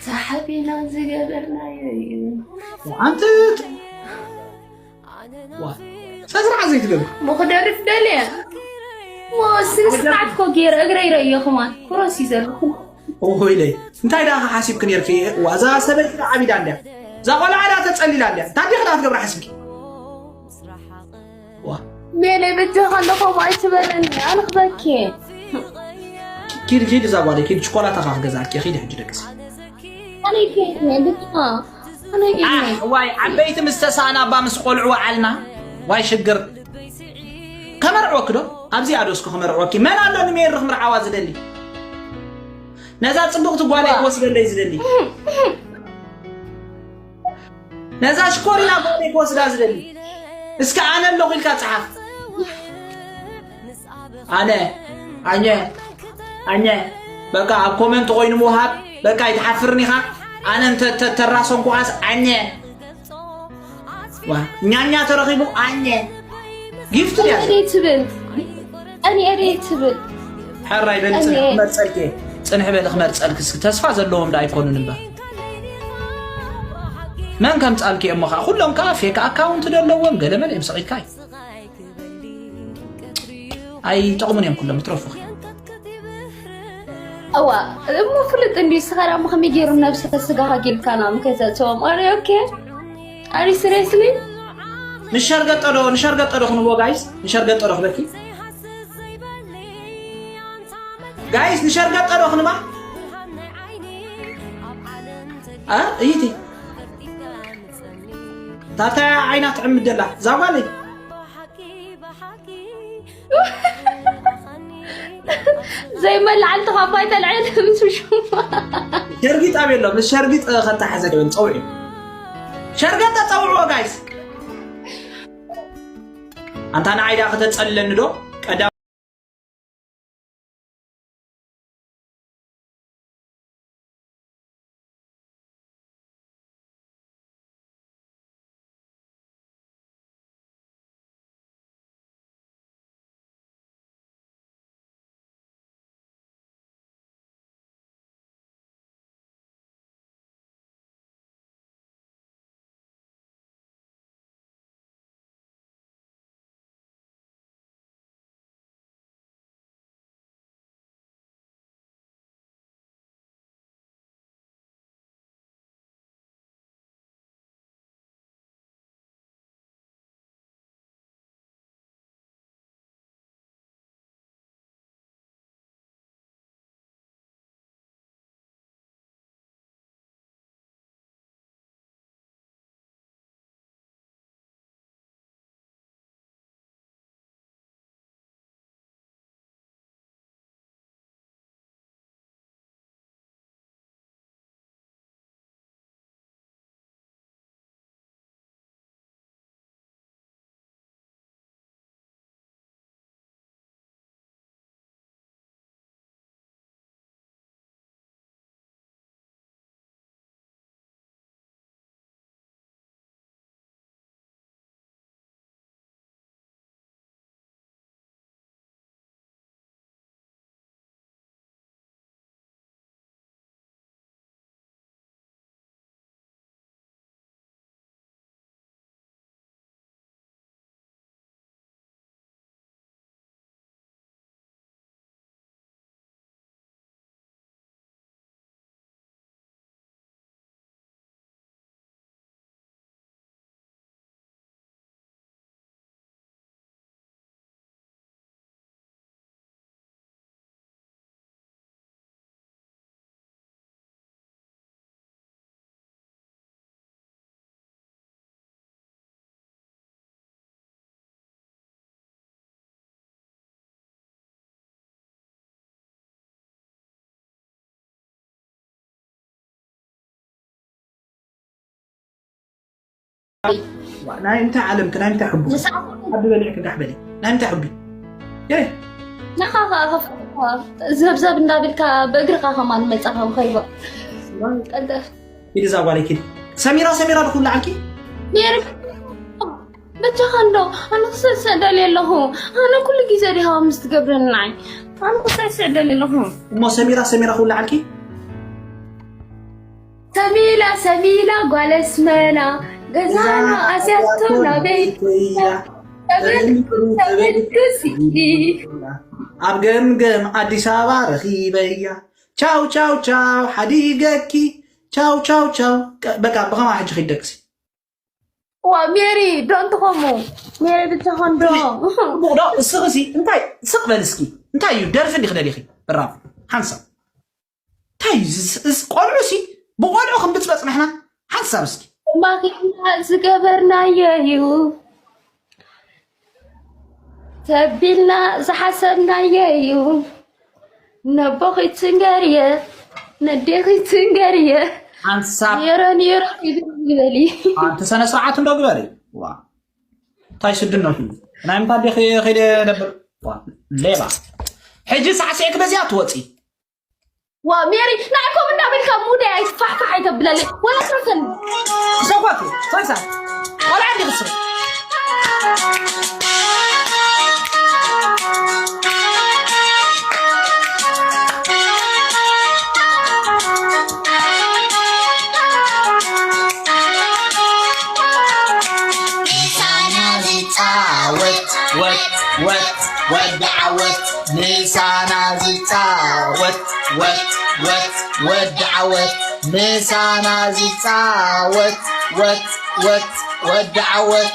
ተሓቢና ዝገበርናዮ እዩ። ኣንቲ ዋ፣ ስነ ስርዓት ዘይትገብር። ሞ ክደርፍ ደልየ። ሞ ስነ ስርዓት ኮ ገይረ እግረይ ረእዮ ከማን ክሮስ እዩ ዘለኹ። ኦሆይለይ፣ እንታይ ደኣ ሓሲብክ ነርኪ? ዋ፣ እዛ ሰበይቲ ደኣ ዓቢዳ እንድያ። እዛ ቆልዓ ደኣ ተጸሊላ እንድያ። እንታይ ዲኺ ደኣ ትገብራ ሓሲብኪ? ዋ፣ ሜለ በጃኻ ኣሎ ከምኡ ኣይትበለኒ ኣነ ክበኪ። ኪድ ኪድ፣ እዛ ጓለይ ኪድ፣ ችኮላታ ኻፍ ገዛልኪ ኪድ። ሕጂ ደቅሲ ኣነ ይከይድኒ ብቻ ኣነ ይከይድኒ። ዋይ፣ ዓበይቲ ምስ ተሳእና እባ ምስ ቆልዑ ዓልና። ዋይ ሽግር። ከመርዕወኪ ዶ? ኣብዚኣ ዶ እስኪ ከመርዕወኪ? መን ኣሎ ንሜሪ ክምርዓዋ ዝደሊ? ነዛ ጽቡቕቲ ጓለይ ክወስደለይ ዝደሊ? ነዛ ሽኮሪና ጓለይ ክወስዳ ዝደሊ? እስኪ ኣነ ኣለኹ ኢልካ ጽሓፍ። ኣነ ኣኘ ኣኘ በቃ ኣብ ኮመንት ኮይኑ ምውሃብ በቃ ይትሓፍርን ኢኻ። ኣነ እንተ እንተ- ተራሰንኩኻስ ኣኘ ዋ፣ ኛኛ ተረኺቡ ኣኘ ጊፍት ድያ? እኔ ትብል እኔ እኔ ትብል ሕራይ በሊ፣ ጽንሒ እኔ- ክመርጸልኪ እየ። ጽንሒ በሊ ክመርጸልኪ። እስኪ ተስፋ ዘለዎም ዳ ኣይኮኑን እምበር መን ከምጻልኪ እሞ ኸዓ ኩሎም ከኣ ፌክ ኣካውንት ደለዎም ገለመን እዮም። ስቒልካ እዩ። ኣይጠቕሙን እዮም ኩሎም፣ ይትረፉኺ። እዋ እሞ ፍልጥ እንዲ ስኸራ እሞ ከመይ ገይሩ ነብስኻ ስጋኻ ጌልካ ናብ ከይተእትዎም? Are you okay? Are you seriously? ንሸርገጠ ዶ ንሸርገጠ ዶ ክንቦ ጋይስ፣ ንሸርገጠ ዶ ክበኪ ጋይስ፣ ንሸርገጠ ዶ ክንባ እ እይቲ ታታ ዓይና ትዕምደላ ዛጓለይ ዘይመላዓልቲ ካብ ባይታ ልዕል ምስ ሽሙ ሸርጊጥ ኣብ የሎ ምስ ሸርጊጥ ከተሓዘ ክብል ጸውዒ ሸርገጠ ጸውዕዎ ጋይስ። ኣንታ ንዓይ ደኣ ከተጸልለኒ ዶ ቀዳ ናይ እንታይ ዓለምኪ ናይ እንታይ ሕቡ ዓዲ በሊዕኪ ጋሕ በሊ ናይ እንታይ ሕቢ ንኻኻ ዘብዘብ እንዳብልካ ብእግርኻ ከማን መጻኻ ምኸይቦ ቀልጠፍ ኢድ እዛ ጓለይ ኪድ ሰሚራ ሰሚራ ድኹላ ዓልኪ ነይሩ በጃኻ እንዶ ኣነ ክስዕስዕ ደልየ ኣለኹ ኣነ ኩሉ ግዜ ዲኻ ምስ ትገብረኒ ንዓይ ኣነ ክስዕስዕ ደልየ ኣለኹ እሞ ሰሚራ ሰሚራ ክውላ ዓልኪ ሰሚላ ሰሚላ ጓል ኣስመራ ገዛና ኣስያቶ ናበይ ተበልኩ ተበልኩ ሲዲ ኣብ ገምገም ኣዲስ ኣበባ ረኺበያ ቻው ቻው ቻው ሓዲገኪ ቻው ቻው ቻው በቃ ብኸማ ሕጂ ኺደክሲ ዋ ሜሪ ዶንት ኾሙ ሜሪ ብቻ ኾንዶ ዶ እስኺ ሲ እንታይ ስቕ በል እስኪ እንታይ እዩ ደርፊ እንዲ ክደሊኺ ብራፍ ሓንሳብ እንታይ እዩ እዚ ቆልዑ ሲ ብቆልዑ ክንብፅበፅ ንሕና ሓንሳብ እስኪ ማኺና ዝገበርናዮ እዩ ተቢልና ዝሓሰብናዮ እዩ ነቦኺ ትንገርየ ነዴኺ ትንገርየ ሓንሳብ ኔሮ ኔሮ ይበሊ ኣንቲ ሰነ ስርዓት እንዶ ግበሪ ዋ እንታይ ስድነቱ ናይ ምንታ ዴ ከይደ ነብር ዋ ሌባ ሕጂ ሳዕስዒ ክበዚኣ ትወፂ ዋ ሜሪ ናይ ኮም እንዳበልካ ሙደይ ኣይትፋሕፋሕ ኣይተብለለይ ወላ ትረፈኒ ሰኳት ኮይሳ ቆልዓ እንዲ ክስር ምሳና ዝፃወት ወት ወት ወዲ ዓወት ምሳና ዝፃወት ወት ወት ወዲ ዓወት ምሳና ዝፃወት ወት ወት ወዲ ዓወት